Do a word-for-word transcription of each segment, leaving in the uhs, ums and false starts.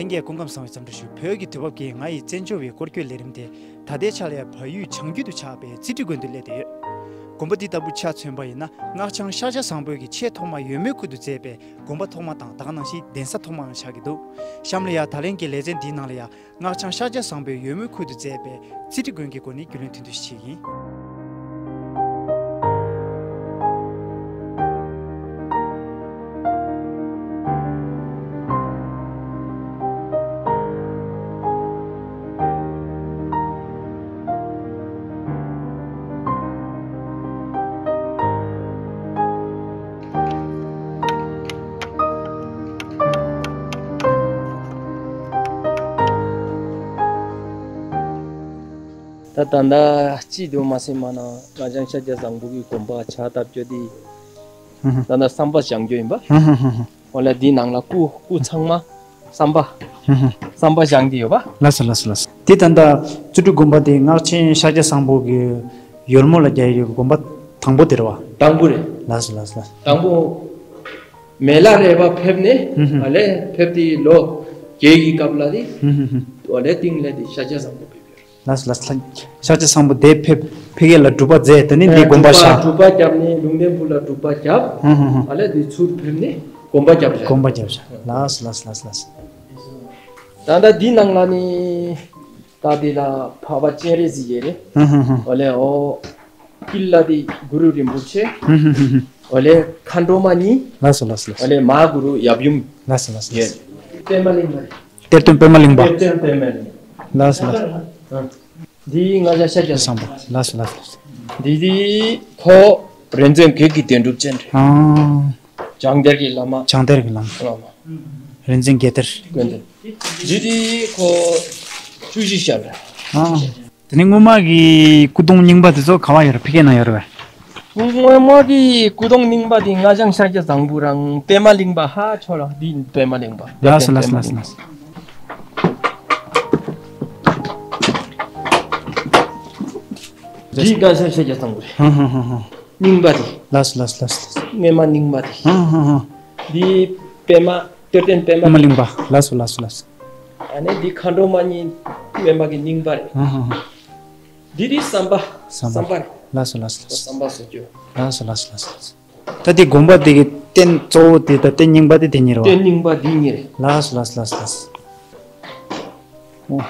ལྷན་རྒྱས་སྐུ་ཁམས་བཟང་བའི་འཚམས་འདྲི་ཞུ། བོད་ཀྱི་དུས་བབ་ཀྱིས་ང་ཡི་བཙན་བྱོལ་བའི་སྐོར་སྐྱོད་ལས་རིམ་དེ་ད་ལྟའི་ཆ་ལ་ཡང་བལ་ཡུལ་བྱང་རྒྱུད་དུ་ཆགས་པའི་རྩིས་སྤྲོད་དགོན་དུ་སླེབས་བསྡད་ཡོད། དགོན་པ་འདི་ལྟ་བུ་ཆ་མཚོན་པ་ཡིན་ན་སྔགས་འཆང་ཤཱཀྱ་བཟང་པོས་ཀྱི་ཆེས་ཐོག་མ་ཡོལ་མོའི་ཁུལ་དུ་མཛད་པའི་དགོན་པ་ཐོག་མ་དང་ད་ག་ནང་བཞིན་གདན་ས་ཐོག་མའང་ཆགས་ཀྱི་འདུག་གཤམ་ལ་ཡང་ད་ལན་གྱི་ལེ་ཚན་འདིའི་ནང་ལ་ཡང་སྔགས་འཆང་ཤཱཀྱ་བཟང་པོས་ཡོལ་མོའི་ཁུལ་དུ་མཛད་པའི་རྩིས་སྤྲོད་དགོན་གྱི་སྐོར་ནས་རྒྱུས་ལོན་ཐུང་ཐུང་ཞིག་བྱེད་ཀྱི་ཡིན། ད་ད་ལྟ་སྐྱིད་སྡུག་མ་སེམས་མ་ན་ང་ཅང་ཤཱཀྱ་བཟང་པོ་གི་དགོན་པ་ཆགས་བཏབ་རྒྱུ་དེ། ཧུམ་ཧུམ། ད་ལྟ་བསམ་པ་བཞེངས་རྒྱུ་ཡིན་པ། ཧུམ་ཧུམ་ཧུམ་ཧུམ། འོ་ལ་འདི་ནང་ལ་སྐུ་སྐུ་ཚང་མ་བསམ་པ། ཧུམ་ཧུམ། བསམ་པ་བཞེངས་ཏེ་ཡོད་པ། ལགས་སོ་ལགས་སོ་ལགས་སོ། དེ་ད་ལྟ་རྩིས་སྤྲོད་དགོན་པ་དེ་སྔགས་ཆེན་ཤཱཀྱ་བཟང་པོ་གི་ཡོལ་མོ་ལ་རྒྱག་ཡོད་དགོན་པ་དང་པོ་དེ་རེད་བ། དང་པོ་རེད། ལགས་སོ་ལགས་སོ་ལགས་སོ། དང་པོ་མེ་ལ་རས་པ་ཕེབས་ནས། ཧུམ་ཧུམ། ཨ་ལས་ཕེབས་དེ་ལོ་བརྒྱད་ཀྱི་སྐབས་ལ་དེ། ཧུམ་ཧུམ་ཧུམ། ཨ་ལས་སྟེང་ལས་དེ་ཤཱཀྱ་བཟང་པོ་ཕེབས་ཡོད། ལགས་སོ་ལགས་སོ། ཤཱཀྱ་བཟང་པོ་དེ་ཕེབས་ཕ་གི་ལ་སྒྲུབ་པ་མཛད་དེ་ནི་འདི་དགོན་པ་བཞག་སྒྲུབ་པ་བརྒྱབ་ནས་ལུང་བསྟན་ཕུག་ལ་སྒྲུབ་པ་བརྒྱབ། ཧུམ་ཧུམ་ཧུམ། ཨ་ལས་དེ་ཚུར་ཕེབས་ནས་དགོན་པ་བརྒྱབ་བཞག་དགོན་པ་བརྒྱབ་བཞག་ལགས་སོ་ལགས་སོ་ལགས་སོ། ད་ལྟ་འདི་ནང་ལ་ནི་ད་འདི་ལ་འཕགས་པ་སྤྱན་རས་གཟིགས་ཡོད་རེད། ཧུམ་ཧུམ་ཧུམ། ཨོ་ལེ་ཨོ། དཀྱིལ་ལ་དེ་གུ་རུ་རིན་པོ་ཆེ། ཧུམ་ཧུམ་ཧུམ་ཧུམ། ཨོ་ལེ་མཁའ་འགྲོ་མ་གཉིས། ལགས་སོ་ལགས་སོ་ལགས་སོ། ཨོ་ལེ་མ་གུ་རུ་ཡབ་ཡུམ། ལགས་སོ་ལགས་སོ་ལགས་སོ། ཡོད། པདྨ་གླིང་པ་རེད། གཏེར་སྟོན་པདྨ་གླིང་པ། གཏེར་སྟོན་པདྨ་གླིང་། ལགས་སོ་ལགས་སོ། ཨ། འདི་ང་ཅག་ཤཱཀྱ་བཟང་པོ། ལགས་སོ་ལགས་སོ་ལགས་སོ། འདི་འདི་ཁོ་རིག་འཛིན་བརྒྱད་ཀྱི་བདེན་གྲུབ་ཅན་རེད། ཨ། བྱང་གཏེར་གྱི་བླ་མ། བྱང་གཏེར་གྱི་བླ་མ། བླ་མ། རིག་འཛིན་རྒྱལ་གཏེར། དགོན་སྡེ། འདི་འདི་ཁོ་བཅུ་བཞི་ཞབས་རེད། ཨ། དེ་ནས་སྔོན་མ་གི་སྐུ་གདུང་རྙིང་པ་དེ་ཚོ་ག་བ་ཡོད་རེད། ཕ་གི་ན་ཡོད་རེད་པས། སྔོན་མ་གི་སྐུ་གདུང་རྙིང་པ་དེ་ང་ཅང་ཤཱཀྱ་བཟང་པོ་རང་པདྨ་གླིང་པ་ཧ་ཆོ་ལ་འདི་པདྨ་གླིང་པ། ལགས་སོ་ལགས་སོ་ལགས་སོ་ལགས་སོ། འདི་ང་ཅང་ཤཱཀྱ་བཟང་པོ་རེད། ཧང་ཧང་ཧང་ཧང་། རྙིང་པ་དེ། ལགས་སོ་ལགས་སོ་ལགས་སོ། སྔོན་མ་རྙིང་པ་དེ། ཧང་ཧང་ཧང་། འདི་པདྨ་གཏེར་སྟོན་པདྨ། པདྨ་གླིང་པ། ལགས་སོ་ལགས་སོ་ལགས་སོ། ཨ་ནི་འདི་མཁའ་འགྲོ་མ་གཉིས་པདྨ་གི་རྙིང་པ་རེད། ཧང་ཧང་ཧང་། འདི་རི་བསམ་པ། བསམ་པ། བསམ་པ་རེད། ལགས་སོ་ལགས་སོ་ལགས་སོ། བསམ་པ་བཟོ་རྒྱུ། ལགས་སོ་ལགས་སོ་ལགས་སོ། ད་དེ་དགོན་པ་དེ་གི་རྟེན་གཙོ་བོ་དེ་དང་རྟེན་རྙིང་པ་དེ་དེ་གཉིས་རེད་བ། རྟེན་རྙིང་པ་འདི་གཉིས་རེད། ལགས་སོ་ལགས་སོ་ལགས་སོ་ལགས་སོ། ཨོ།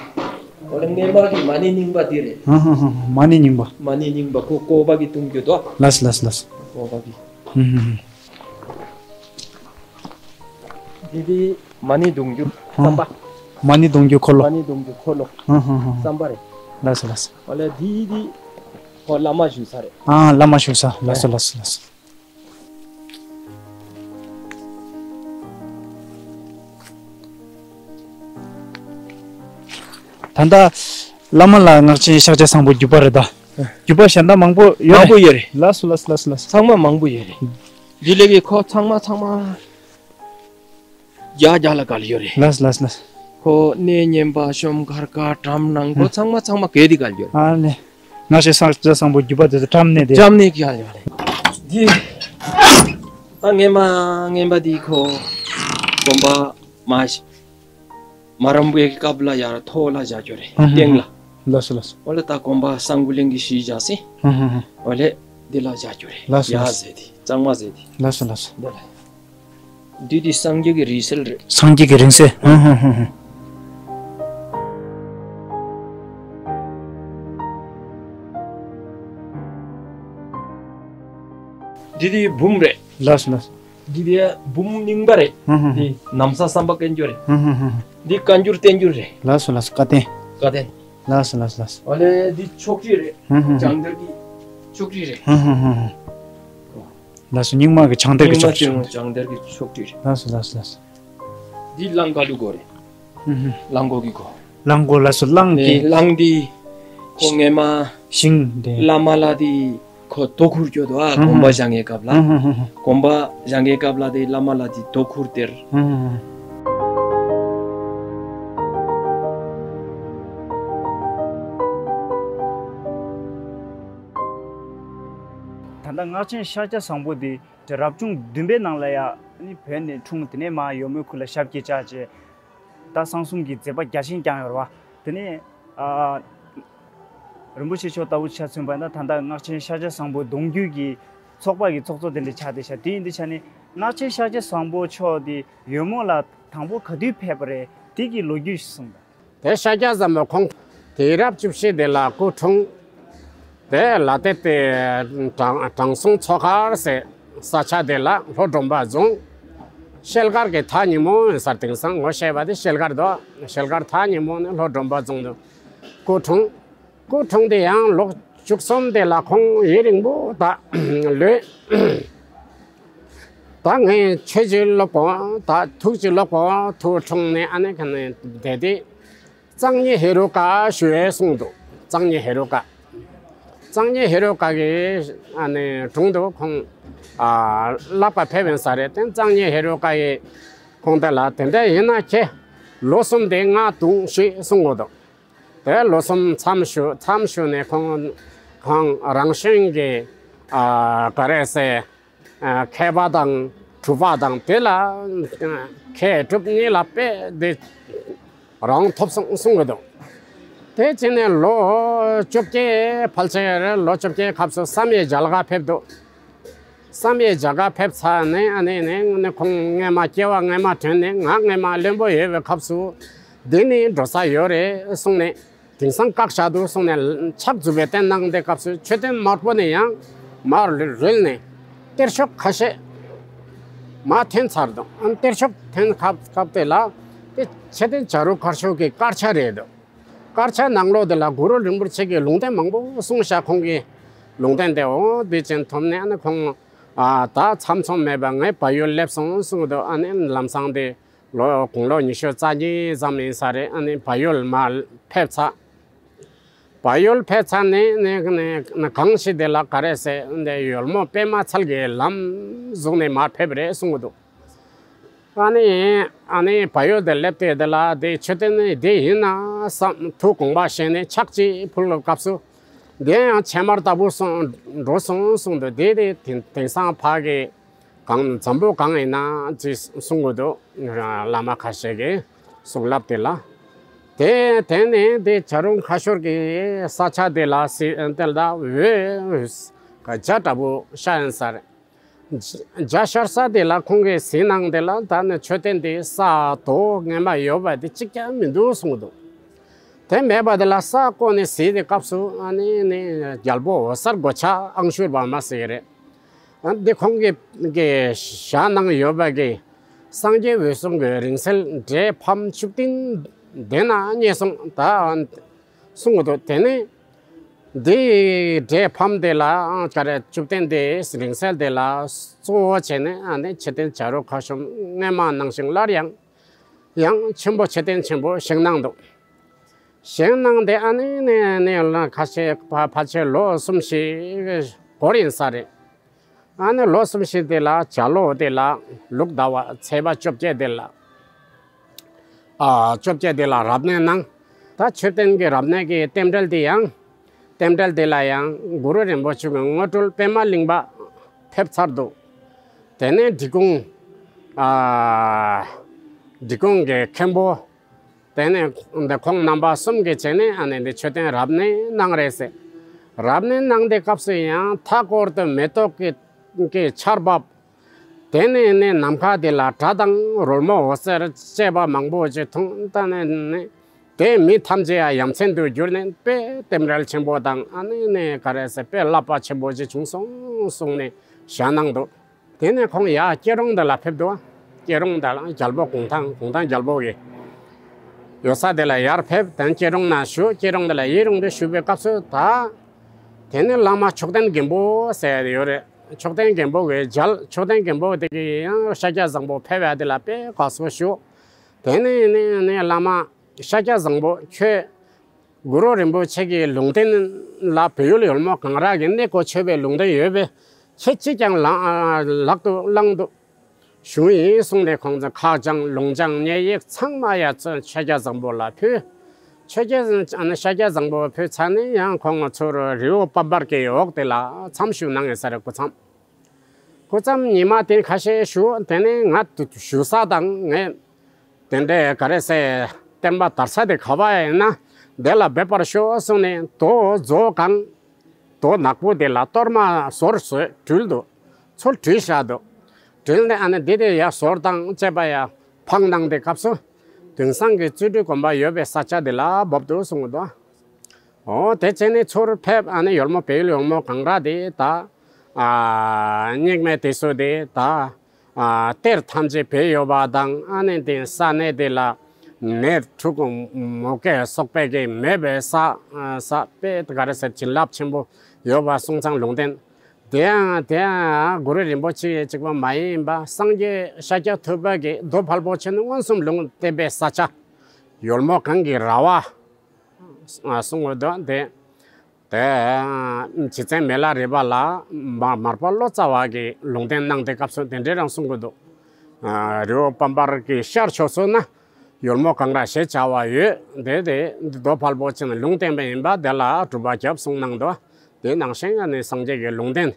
ཨོ་ལེ་སྔོན་མ་གི་མ་ཎི་རྙིང་པ་འདི་རེད། ཧང་ཧང་ཧང་ཧང་། མ་ཎི་རྙིང་པ། མ་ཎི་རྙིང་པ་ཁོ་ཀོ་བ་གི་གཏོང་རྒྱུ་དོ། ལགས་སོ་ལགས་སོ་ལགས་སོ། ཀོ་བ་གི། ཧུམ་ཧུམ་ཧུམ། འདི་འདི་མ་ཎི་གཏོང་རྒྱུ་བསམ་པ། མ་ཎི་གཏོང་རྒྱུ་འཁོར་ལོ། མ་ཎི་གཏོང་རྒྱུ་འཁོར་ལོ། ཧུམ་ཧུམ་ཧུམ། བསམ་པ་རེད། ལགས་སོ་ལགས་སོ། ཨོ་ལེ་འདི་འདི་ཁོ་བླ་མ་བཞུགས་ས་རེད། ཨ་བླ་མ་བཞུགས་ས། ལགས་སོ་ལགས་སོ་ལགས་སོ། ད་ལྟ་བླ་མ་ལ་སྔགས་ཆེན་ཤཱཀྱ་བཟང་པོ་བརྒྱུད་པ་རེད་ད། བརྒྱུད་པ་གཞན་དག་མང་པོ་ཡོད་རེད། མང་པོ་ཡོད་རེད། ལགས་སོ་ལགས་སོ་ལགས་སོ་ལགས་སོ། ཚང་མ་མང་པོ་ཡོད་རེད། འདི་ལས་ཀྱི་ཁོ་ཚང་མ་ཚང་མ་བརྒྱ་བརྒྱ་ལ་བརྒལ་ཡོད་རེད། ལགས་སོ་ལགས་སོ་ལགས་སོ། ཁོ་གནས་རྙིང་པ་ཤོམ་མཁར་ཁ་བྲམ་ནང་ཁོ་ཚང་མ་ཚང་མ་གས་འདི་བརྒལ་ཡོད་རེད། ཨ་ནི། སྔགས་ཆེན་ཤཱཀྱ་བཟང་པོ་བརྒྱུད་པ་དེ་ཚོ་བྲམ་གནས་དེ། བྲམ་གནས་ཀྱི་ཡ་ཡོད་རེད། འདི། ད་སྔོན་མ་སྔོན་མ་འདི་ཁོ་དགོན་པ་མ་ཤི། མ་རམ་པའི་སྐབས་ལ་ཡར་ཐོག་ལ་བཞག་རྒྱུ་རེད། ཧུམ་ཧུམ། སྟེང་ལ། ལགས་སོ་ལགས་སོ། འོ་ལ་ད་དགོན་པ་གསང་ཕུ་གླིང་གི་གཞི་བཞག་སྲིད། ཧུམ་ཧུམ་ཧུམ། འོ་ལེ་འདི་ལ་བཞག་རྒྱུ་རེད། ལགས་སོ་ཡ་ལགས་སོ། ཟེ་དེ་གཙང་མ་ཟེ་དེ། ལགས་སོ་ལགས་སོ། འདི་ལ། འདི་དེ་སངས་རྒྱས་ཀྱི་རིང་བསྲེལ་རེད། སངས་རྒྱས་ཀྱི་རིང་བསྲེལ། ཧུམ་ཧུམ་ཧུམ་ཧུམ། འདི་དེ་འབུམ་རེད། ལགས་སོ་ལགས་སོ། འདི་དེ་འབུམ་རྙིང་པ་རེད། ཧུམ་ཧུམ་ཧུམ། འདི་ན་བཟའ་བསམ་པ་བསྐྱོན་རྒྱུ་རེད། ཧུམ་ཧུམ་ཧུམ། འདི་བཀའ་འགྱུར་བསྟན་འགྱུར་རེད། ལགས་སོ་ལགས་སོ། བཀའ་བསྟན། བཀའ་བསྟན། ལགས་སོ་ལགས་སོ་ལགས་སོ། ཨོ་ལེ་འདི་ཕྱོགས་བྲིས་རེད། ཧུམ་ཧུམ་ཧུམ། བྱང་གཏེར་གྱི་ཕྱོགས་བྲིས་རེད། ཧུམ་ཧུམ་ཧུམ་ཧུམ། ལགས་སོ། རྙིང་མ་གི་བྱང་གཏེར་གྱི་ཕྱོགས་བྲིས། རྙིང་མ་བྱང་གཏེར་གྱི་ཕྱོགས་བྲིས་རེད། ལགས་སོ་ལགས་སོ་ལགས་སོ། འདི་གླང་ཀ་ལུ་གོ་རེད། ཧུམ་ཧུམ། གླང་གོ་གི་གོ། གླང་གོ། ལགས་སོ། གླང་གི། ནས་གླང་འདི་ཁོ་སྔས་མ་ཤིང་འདི། བླ་མ་ལ་འདི་ཁོ་དོ་ཁུར་སྐྱོད་དོ་ཨ། ཧུམ་ཧུམ། དགོན་པ་བཞེངས་ཡས་སྐབས་ལ། ཧུམ་ཧུམ་ཧུམ་ཧུམ། དགོན་པ་བཞེངས་ཡས་སྐབས་ལ་འདི་བླ་མ་ལ་འདི་དོ་ཁུར་སྟེར། ཧུམ་ཧུམ་ཧུམ། ད་ལྟ་སྔགས་ཆེན་ཤཱཀྱ་བཟང་པོ་འདི་རབ་བྱུང་བདུན་པའི་ནང་ལ་ཡ་ནི་བོད་ནས་འཁྲུངས། དེ་ནས་མར་ཡོལ་མོའི་ཁུལ་ལ་ཞབས་སྐྱེལ་བྱས་རྗེས། ད་གསང་གསུམ་གྱི་མཛད་པ་རྒྱ་ཆེན་བསྐྱངས་ཡོད་རེད་བ། དེ་ནས་ཨ་རིན་པོ་ཆེ་མཆོག་ལྟ་བུ་ཆ་མཚོན་པ་ཡིན་ན་ད་ལྟ་སྔགས་ཆེན་ཤཱཀྱ་བཟང་པོ་གདུང་རྒྱུད་ཀྱི་ཚོགས་པ་གི་ཚོགས་གཙོ་དེ་འདྲ་ཆགས་བསྡད་ཤག་དེ་ཡིན་དུས་ཆ་ནས་སྔགས་ཆེན་ཤཱཀྱ་བཟང་པོ་མཆོག་དེ་ཡོལ་མོ་ལ་དང་པོ་ག་དུས་ཕེབས་པ་རེད། དེ་གི་ལོ་རྒྱུས་ཤིག་གསུངས་དང་། དེ་ཤཱཀྱ་བཟང་པོ་ཁོང་དུས་རབས་བཅུ་བཞི་དེ་ལ་སྐུ་འཁྲུངས། དེ་ལ་དེ་དེ་དྲང་དྲང་སྲོང་མཚོ་མཁར་ཟེར་ས་ཆ་དེ་ལ་ལྷོ་སྒྲོམ་པ་རྫོང་། ཤེལ་དཀར་གྱི་ཐག་ཉེ་མོ་ཡིན་སར་དེང་སང་ངོ་ཤེས་པ་དེ་ཤེལ་དཀར་དོ། ཤེལ་དཀར་ཐག་ཉེ་མོ་ནས་ལྷོ་སྒྲོམ་པ་རྫོང་དུ་སྐུ་འཁྲུངས། སྐུ་འཁྲུངས་དེ་ཡང་ལོ་བཅུ་གསུམ་དེ་ལ་ཁོང་ཡུན་རིང་པོ་ད་ལོས། ད་ངས་ཆོས་ཅིག་ཀློག་གོ། ད་ཐུགས་ཅིག་ཀློག་གོ། ཐུགས་འཁྲུངས་ནས་ཨ་ནེ་ཁ་ནས་བསྡད་དེ། གཙང་གཉིས་ཧེ་རུ་ཀ་ཞུ་ཡས་གསུངས་འདུག་གཙང་གཉིས་ཧེ་རུ་ཀ་གཙང་གཉིས་ཧེ་རུ་ཀ་གི་ཨ་ནེ་དྲུང་དུ་ཁོང་ཨ་བསླབ་པ་ཕེབས་ཡིན་ས་རེད། དེ་གཙང་གཉིས་ཧེ་རུ་ཀ་གི་ཁོང་དེ་ལ་དེ་འདྲ་ཡིན་ན་ཁྱེད་ལོ་གསུམ་དེ་ང་དུང་ཞེས་གསུང་གོ་འདུག་དེ་ལོ་གསུམ་མཚམས་ཞུ་མཚམས་ཞུ་ནས་ཁོང་ཁོང་རང་གཞན་གྱི་ཨ་ག་རེ་ཟེར། མཁས་པ་དང་གྲུབ་པ་དང་དེ་ལ་མཁས་གྲུབ་གཉིས་ལ་དཔེ་དེ་རང་ཐོབ་སོང་གསུང་གི་འདུག་དེ་བྱས་ནས་ལོ་བཅོ་བརྒྱད་ཕལ་ཆེར་ལོ་བཅོ་བརྒྱད་སྐབས་སུ་བསམ་ཡས་རྒྱ་གར་ཕེབས་འདུག་བསམ་ཡས་རྒྱ་གར་ཕེབས་ཚར་ནས་ཨ་ནེ་ནས་ཁོང་སྔས་མ་སྐྱེ་བ་སྔས་མ་དྲན་ནས་ང་སྔས་མ་བློན་པོ་ཡོད་པའི་སྐབས་སུ་འདི་ནས་འགྲོ་ས་ཡོད་རེད་གསུངས་ནས། དེང་སང་བཀག་བཞག་འདུག་གསུངས་ནས་ཕྱག་མཛུབ་པའི་རྟེན་གནང་དེ་སྐབས་སུ་མཆོད་རྟེན་དམར་པོ་ནས་ཡང་མར་རོལ་ནས་གཏེར་ཤོག་ཁ་ཤས་མར་ཐོན་ཚར་འདུག་ཨ་གཏེར་ཤོག་ཐོན་སྐབས་སྐབས་དེ་ལ་དེ་མཆོད་རྟེན་བྱ་རུང་མཁར་ཤོག་གི་དཀར་ཆག་རེད་འདུག་དཀར་ཆག་ནང་ལོགས་དེ་ལ་གུ་རུ་རིན་པོ་ཆེ་གི་ལུང་བསྟན་མང་པོ་གསུངས་བཞག་ཁོང་གི་ལུང་བསྟན་དེ་འོ་དེ་ཅན་ཐོབ་ནས་ཨ་ནི་ཁོང་ཨ་ད་ཚམ་ཚོམ་མེད་པ་ངས་བལ་ཡུལ་སླེབས་སོང་གསུངས་འདུག་ཨ་ནི་ལམ་སང་དེ། ལོ་དགུང་ལོ་ཉི་ཤུ་རྩ་གཉིས་ཙམ་ཡིན་ས་རེད། ཨ་ནི་བལ་ཡུལ་མར་ཕེབས་ཚར། བལ་ཡུལ་ཕེབས་ཚར་ནས་ནས་ནས་གང་ཞིག་དེ་ལ་ག་རེ་ཟེར་འདི་ཡོལ་མོ་པད་མ་ཚལ་གྱི་ལམ་བཟུང་ནས་མར་ཕེབས་རེད་གསུང་གི་འདུག་ཨ་ནི་ཨ་ནི་བལ་ཡུལ་དེ་སླེབས་དུས་དེ་ལ་དེ་མཆོད་རྟེན་ནི་དེ་ཡིན་ན་བསམ་ཐུགས་དགོངས་པ་བཞེས་ནས་ཕྱག་གཅིག་ཕུལ་བའི་སྐབས་སུ་དེ་ཡང་ཕྱེ་མར་ལྟ་བུ་སོང་འགྲོ་སོང་གསུང་འདུག་དེ་དེ་དེང་སང་ཕ་གི་གང་འཛམ་བུ་གང་ཡིན་ན་ཅེས་གསུང་གི་འདུག་བླ་མ་ཁ་ཤས་ཀྱིས་གསུང་ལབ་དེ་ལ། དེ་དེ་ནས་དེ་བྱ་རུང་ཁ་ཤོར་གྱི་ས་ཆ་དེ་ལ་སི་དེ་ལ་འོད་བརྒྱ་འདྲ་པོ་ཤར་ཡིན་ས་རེད། བརྒྱ་ཤར་ས་དེ་ལ་ཁོང་གིས་གཟིགས་གནང་དེ་ལ་ད་ནི་མཆོད་རྟེན་དེ་ས་རྡོ་སྔོན་མ་ཡོད་པ་དེ་གཅིག་ཀྱང་མི་འདུག་གསུང་གི་འདུག་དེ་མེད་པ་དེ་ལ་ས་བརྐོས་ནས་གཟིགས་དེ་སྐབས་སུ་ཨ་ནི་ནི་རྒྱལ་པོ་འོད་གསལ་གོ་ཆ་ཨང་ཤུར་བ་མ་ཟེར་གི་རེད། ཨ་འདི་ཁོང་གིས་གིས་བཞག་གནང་ཡོད་པ་གི་སངས་རྒྱས་འོད་སྲུང་གི་རིང་བསྲེལ་འབྲས་ཕམ་བཅུ་བདུན་དེ་ན་རྙེད་སོང་ད་གསུང་གི་འདུག་དེ་ནས་འདི་འབྲས་ཕམ་དེ་ལ་ཨང་ག་རེ་བཅུ་བདུན་དེ་རིང་བསྲེལ་དེ་ལ་གཙོ་བོ་བྱས་ནས་ཨ་ནི་མཆོད་རྟེན་བྱ་རུང་ཁ་ཤོར་སྔོན་མ་ནང་བཞིན་སླར་ཡང་ཡང་ཆེན་པོ་མཆོད་རྟེན་ཆེན་པོ་བཞེངས་གནང་འདུག་བཞེངས་གནང་དེ་ཨ་ནི་ནས་ནས་ལ་ཁ་ཤས་ཕ་ཕལ་ཆེར་ལོ་གསུམ་བཞི་འགོར་ཡིན་ས་རེད། ཨ་ནི་ལོ་གསུམ་བཞི་དེ་ལ་བྱ་ལོ་དེ་ལ་ལུག་ཟླ་བ་ཚེས་པ་བཅོ་བརྒྱད་དེ་ལ་ཨ་བཅོ་བརྒྱད་དེ་ལ་རབ་གནས་གནང་། ད་མཆོད་རྟེན་གྱི་རབ་གནས་ཀྱི་རྟེན་འབྲེལ་དེ་ཡང་རྟེན་འབྲེལ་དེ་ལ་ཡང་གུ་རུ་རིན་པོ་ཆེ་གི་དངོས་གྲུབ་པད་མ་གླིང་པ་ཕེབས་ཚར་འདུག་དེ་ནས་འབྲི་གུང་ཨ་འབྲི་གུང་གི་མཁན་པོ། དེ་ནས་འདི་ཁོང་རྣམ་པ་གསུམ་གྱིས་བྱས་ནས་ཨ་ནི་འདི་མཆོད་རྟེན་རབ་གནས་གནང་རེད་ཟེར། རབ་གནས་གནང་དེ་སྐབས་སུ་ཡང་མཐའ་སྐོར་དུ་མེ་ཏོག་གི་གི་ཆར་འབབ། དེ་ནས་ནས་ནམ་མཁའ་དེ་ལ་གྲྭ་དང་རོལ་མོ་འོད་ཟེར་བཅས་པ་མང་པོ་ཅིག་མཐོང་ད་ནས་ནས་དེ་མི་ཐམས་ཅད་ཡ་ཡ་མཚན་དུ་གྱུར་ནས་དཔེ་རྟེན་འབྲེལ་ཆེན་པོ་དང་ཨ་ནི་ནས་ག་རེ་ཟེར་དཔེ་བསླབ་པ་ཆེན་པོ་ཅིག་བྱུང་སོང་གསུངས་ནས་ཞལ་གནང་འདུག་དེ་ནས་ཁོང་ཡར་སྐྱིད་གྲོང་འདི་ལ་ཕེབས་འདུག་སྐྱིད་གྲོང་འདི་ལ་རྒྱལ་པོ་གུང་ཐང་གུང་ཐང་རྒྱལ་པོ་གི་ཡོད་ས་དེ་ལ་ཡར་ཕེབས་དང་སྐྱིད་གྲོང་ན་བཞུགས། སྐྱིད་གྲོང་འདི་ལ་ཡིན་རུང་དུ་བཞུགས་པའི་སྐབས་སུ་ད། དེ་ནས་བླ་མ་མཆོག་ལྡན་མགོན་པོ་ཟེར་ཡོད་རེད། མཆོག་ལྡན་མགོན་པོ་གི་མཇལ་མཆོག་ལྡན་མགོན་པོ་དེ་གི་ཡང་ཤཱཀྱ་བཟང་པོ་ཕེབས་ཡ་དེ་ལ་དཔེ་དགའ་བསུ་ཞུ། དེ་ནས་ནས་ནས་བླ་མ་ཤཱཀྱ་བཟང་པོ་ཁྱོད། གུ་རུ་རིན་པོ་ཆེ་གི་ལུང་བསྟན་ལ་བོད་ཡུལ་ཡོལ་མོ་གངས་ར་གི་གནས་སྒོ་ཆོད་པའི་ལུང་བསྟན་ཡོད་པས་ཁྱེད་ཅིས་ཀྱང་ལག་ལག་ཏུ་བླང་དུ་ཞུ་ཡིན་གསུངས་ནས་ཁོང་ཚོ་ཁ་བྱང་ལུང་བྱང་བསྙེན་ཡིག་ཚང་མ་ཡ་ཚོ་ཤཱཀྱ་བཟང་པོ་ལ་ཕུལ། ཤཱཀྱ་ཤཱཀྱ་བཟང་པོ་ཕུལ་ཚར་ནས་ཡང་ཁོང་ཚོར་རི་བོ་པ་པར་གྱི་འོག་དེ་ལ་མཚམས་བཞུགས་གནང་ཡོད་ས་རེད། སྐུ་མཚམས་སྐུ་མཚམས་ཉི་མ་དེ་ཁ་ཤས་བཞུགས། དེ་ནས་ང་བཞུགས་ས་དང་ངས། དེ་འདྲའི་ག་རེ་ཟེར། བསྟན་པ་དར་ས་དེ་ག་བ་ཡིན་ན་དེ་ལ་འབེབས་པར་ཤོག་གསུངས་ནས། དོ་མཛོ་གང་། དོ་ནག་པོ་དེ་ལ་གཏོར་མ་ཟོར་བཟོས། སྦྲུལ་འདུག་ཚུར་སྦྲུལ་བཞག་འདུག་སྦྲུལ་ནི་ཨ་ནི་འདི་དེ་ཡ་ཟོར་དང་བཅས་པ་ཡ་འཕངས་གནང་དེ་སྐབས་སུ། དེང་སང་གི་བརྩོན་འགྲུས་གོམས་པ་ཡོད་པའི་ས་ཆ་དེ་ལ་བབས་འདུག་གསུངས་འདུག་འོ་དེ་བྱས་ནས་ཚུར་ཕེབས། ཨ་ནི་ཡོལ་མོ་བལ་ཡུལ་ཡོལ་མོ་གངས་ར་དེ་ད། ཨ། རྙིང་མའི་དུས་སུ་དེ་ད། ཨ། གཏེར་ཐམས་ཅད་སྦས་ཡོད་པ་དང་། ཨ་ནི་དེ་ས་གནས་དེ་ལ་མེ་འབྲུག་མུ་གེ་སོགས་པའི་གི་མེད་པའི་ས། ས་དཔེ་ག་རེ་ཟེར། བྱིན་རླབས་ཆེན་པོ་ཡོད་པ་སོང་ཙང་ལུང་བསྟན། དེ་ཡང་དེ་ཡང་གུ་རུ་རིན་པོ་ཆེ་གཅིག་པ་མ་ཡིན་པ་སངས་རྒྱས་ཤཱཀྱ་ཐུབ་པ་གི་རྡོ་ཕལ་པོ་ཆེ་ནི་མངོན་སུམ་ལུང་བསྟན་པའི་ས་ཆ། ཡོལ་མོ་གངས་ཀྱི་ར་བ། ཨ། གསུང་གི་འདུག་དེ། དེ་རྗེ་བཙུན་མི་ལ་རས་པ་ལ་མ་མར་པ་ལོ་ཙཱ་བ་གིས་ལུང་བསྟན་གནང་དེ་སྐབས་སུ་དེ་འདྲའི་རང་གསུང་གི་འདུག་ཨ། རི་བོ་པམ་པར་གྱི་ཤར་ཕྱོགས་སུ་ན་ཡོལ་མོ་གངས་ར་ཞེས་བྱ་བ་ཡོད། དེ་དེ་རྡོ་ཕལ་པོ་ཆེ་ནི་ལུང་བསྟན་པ་ཡིན་པ་དེ་ལ་གྲུབ་པ་རྒྱབ་གསུང་གནང་འདུག་དེ་ནང་བཞིན་ཨ་ནི་སངས་རྒྱས་ཀྱི་ལུང་བསྟན།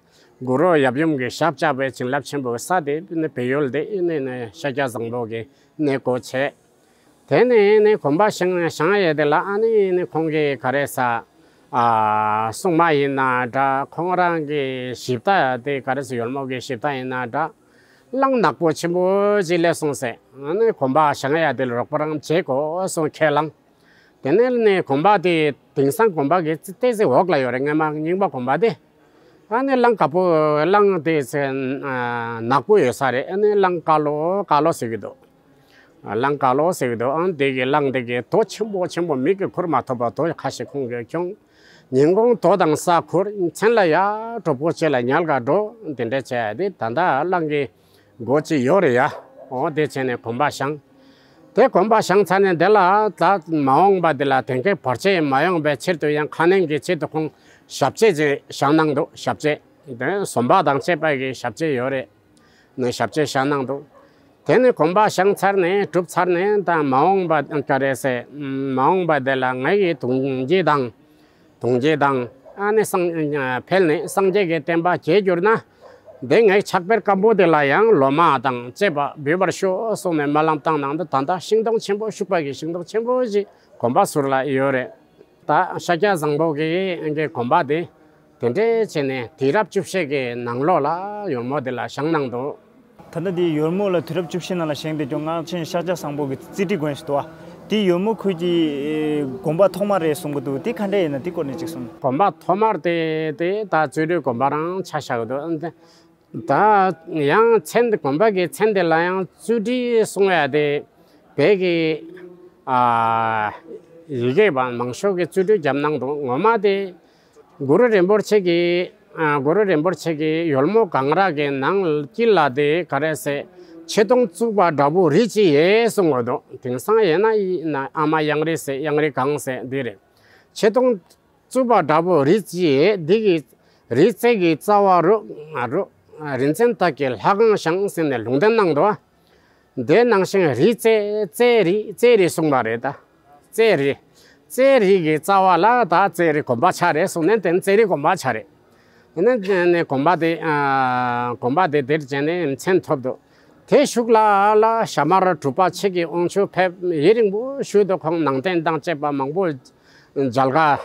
གུ་རུ་ཡབ་ཡུམ་གྱི་ཞབས་བཅགས་པའི་བྱིན་རླབས་ཆེན་པོའི་ས་དེ་ནི་བལ་ཡུལ་དེ་ནི་ནི་ཤཱཀྱ་བཟང་པོ་གི་གནས་སྒོ་ཕྱེ། དེ་ནས་ནི་གོམ་པ་བཞེངས་བཞེངས་ཡས་དེ་ལ་ཨ་ནི་ནི་ཁོང་གིས་ག་རེ་ཟ། ཨ། སྲུང་མ་ཡིན་ན་འདྲ། ཁོང་རང་གི་ཞིབ་ལྟ་དེ་ག་རེ་ཟ། ཡོལ་མོ་གི་ཞིབ་ལྟ་ཡིན་ན་འདྲ། གླང་ནག་པོ་ཆེན་པོ་ཅིག་སླེབས་སོང་ཟེར། ཨ་ནི་གོམ་པ་བཞེངས་ཡས་དེ་ལ་རོགས་པ་རང་བྱེད་དགོས་གསུངས། ཁས་བླངས། དེ་ནས་ནི་གོམ་པ་དེ་དེང་སང་གོམ་པ་གི་ཏོག་ཙམ་འོག་ལ་ཡོད་རེད། སྔ་མ་རྙིང་པ་གོམ་པ་དེ། ཨ་ནི་གླང་དཀར་པོ། གླང་དེ་ཚེ་ཨ་ནག་པོ་ཡོད་ས་རེད། ཨ་ནི་གླང་དཀར་ལོ་དཀར་ལོ་ཟེར་གི་འདུག་གླང་དཀར་ལོ་ཟེར་གི་འདུག་ཨང་། དེ་གི་གླང་དེ་གི་རྡོ་ཆེན་པོ་ཆེན་པོ་མིག་གིས་ཁུར་མ་ཐུབ་པ་རྡོ་ཁ་ཤས་ཁོང་གིས་ཁྱོང་། ཉིན་གུང་རྡོ་དང་ས་ཁུར། མཚན་ལ་ཡ་གྲོགས་པོ་བྱས་ལ་ཉལ་ག་འགྲོ། དེ་འདྲ་བྱས་ཏེ་ད་ལྟ་གླང་གི་སྒོ་ཅིག་ཡོད་རེད་ཡ། འོ་དེ་བྱས་ནས་གོམ་པ་བཞེངས། དེ་གོམ་པ་བཞེངས་ཚར་ནས་དེ་ལ་ད་མ་འོངས་པ་དེ་ལ་དེང་གི་བར་ཆད་མ་ཡོང་བའི་ཕྱིར་དུ་ཡང་ཁ་གནོན་གྱི་ཆེད་དུ་ཁོང་ཞབས་རྗེས་ཅིག་བཞེངས་གནང་འདུག་ཞབས་རྗེས་དེ་ཟོམ་པ་དང་བཅས་པ་གི་ཞབས་རྗེས་ཡོད་རེད། ནས་ཞབས་རྗེས་བཞེངས་གནང་འདུག་དེ་ནས་གོམ་པ་བཞེངས་ཚར་ནས་གྲུབ་ཚར་ནས་ད་མ་འོངས་པ་ག་རེ་ཟེར། མ་འོངས་པ་དེ་ལ་ང་ཡི་གདུང་རྒྱུད་དང་། གདུང་རྒྱུད་དང་། ཨ་ནི་སངས་འཕེལ་ནས་སངས་རྒྱས་ཀྱི་བསྟན་པ་རྒྱས་གྱུར་ན། དེ་ངའི་ཕྱག་དཔེ་སྐམ་པོ་དེ་ལ་ཡང་ལོ་མ་དང་བཅས་པ་འབུལ་བར་ཤོག་གསུངས་ནས་སྨོན་ལམ་བཏང་གནང་འདུག་ད་ལྟ་ཤིང་སྡོང་ཆེན་པོ་ཤུག་པ་གི་ཤིང་སྡོང་ཆེན་པོ་ཞིག་གོམ་པ་ཟུར་ལ་ཡོད་རེད། ད་ཤཱཀྱ་བཟང་པོ་གི་གོམ་པ་དེ་དེ་འདྲས་བྱས་ནས་དུས་རབས་བཅུ་བཞི་གི་ནང་ལོགས་ལ་ཡོལ་མོ་དེ་ལ་བཞེངས་གནང་འདུག་ད་ལྟ་འདི་ཡོལ་མོ་ལ་དུས་རབས་བཅུ་བཞི་ནང་ལ་བཞེངས་བསྡད་རྒྱུ་སྔགས་ཆེན་ཤཱཀྱ་བཟང་པོ་གི་རྩིས་ཁྲི་དགོན་ཞིག་འདུག་བ། དེ་ཡོལ་མོ་ཁུལ་གྱི་ཨེ་དགོན་པ་ཐོག་མ་རེད་གསུང་གི་འདུག་དེ་ག་འདྲ་ཡིན་ན་དེ་སྐོར་ནས་ཅིག་གསུང་། དགོན་པ་ཐོག་མར་དེ་དེ་ད་བརྩོན་འགྲུས་དགོན་པ་རང་ཆ་བཞག་གི་འདུག་ད་ཡང་མཚན་དེ་དགོན་པ་གི་མཚན་དེ་ལ་ཡང་བརྩོན་འགྲུས་གསུང་ཡ་དེ་བོད་ཀྱི་ཨ་ཡི་གེ་བ་མང་ཤོས་ཀྱི་བརྩོན་འགྲུས་བརྒྱབ་གནང་འདུག་ངོ་མ་དེ། གུ་རུ་རིན་པོ་ཆེ་གིས། ཨ། གུ་རུ་རིན་པོ་ཆེ་གིས་ཡོལ་མོ་གངས་ར་གི་ནང་དཀྱིལ་ལ་དེ་ག་རེ་ཟེར། ཆེ་མཐོང་བཙུགས་པ་འདྲ་པོ་རི་གཅིག་ཡོད་གསུང་གི་འདུག་དེང་སང་ཡིན་ན་ཡིན་ན་ཨ་མ་གཡང་རི་ཟེར། གཡང་རི་གངས་ཟེར་འདི་རེད། ཆེ་མཐོང་བཙུགས་པ་འདྲ་པོ་རི་གཅིག་ཡོད། འདི་གི་རིའི་རྩེ་གི་རྩ་བ་རུ་རུ་རིག་འཛིན་དག་གི་ལྷ་ཁང་བཞེངས་ཟེར་ནས་ལུང་བསྟན་གནང་འདུག་དེ་ནང་བཞིན་རིའི་རྩེ། རྩེ་རི། རྩེ་རི་གསུངས་པ་རེད་ད། རྩེ་རི། རྩེ་རི་གི་རྩ་བ་ལ་ད་རྩེ་རི་དགོན་པ་ཆགས་རེད་གསུངས་ནས་དེ་རྩེ་རི་དགོན་པ་ཆགས་རེད། ནས་ནས་དགོན་པ་དེ་ཨ་དགོན་པ་དེ་དེར་བྱས་ནས་མཚན་ཐོབ་འདུག་དེ་གཞུག་ལ་ལ་ཞྭ་དམར་གྲུ་པ་ཆེ་གི་དབང་ཕྱུག་ཕེབས། ཡུན་རིང་པོ་ཞུས་འདུག་ཁོང་ནང་རྟེན་དང་བཅས་པ་མང་པོ་མཇལ་ཁ་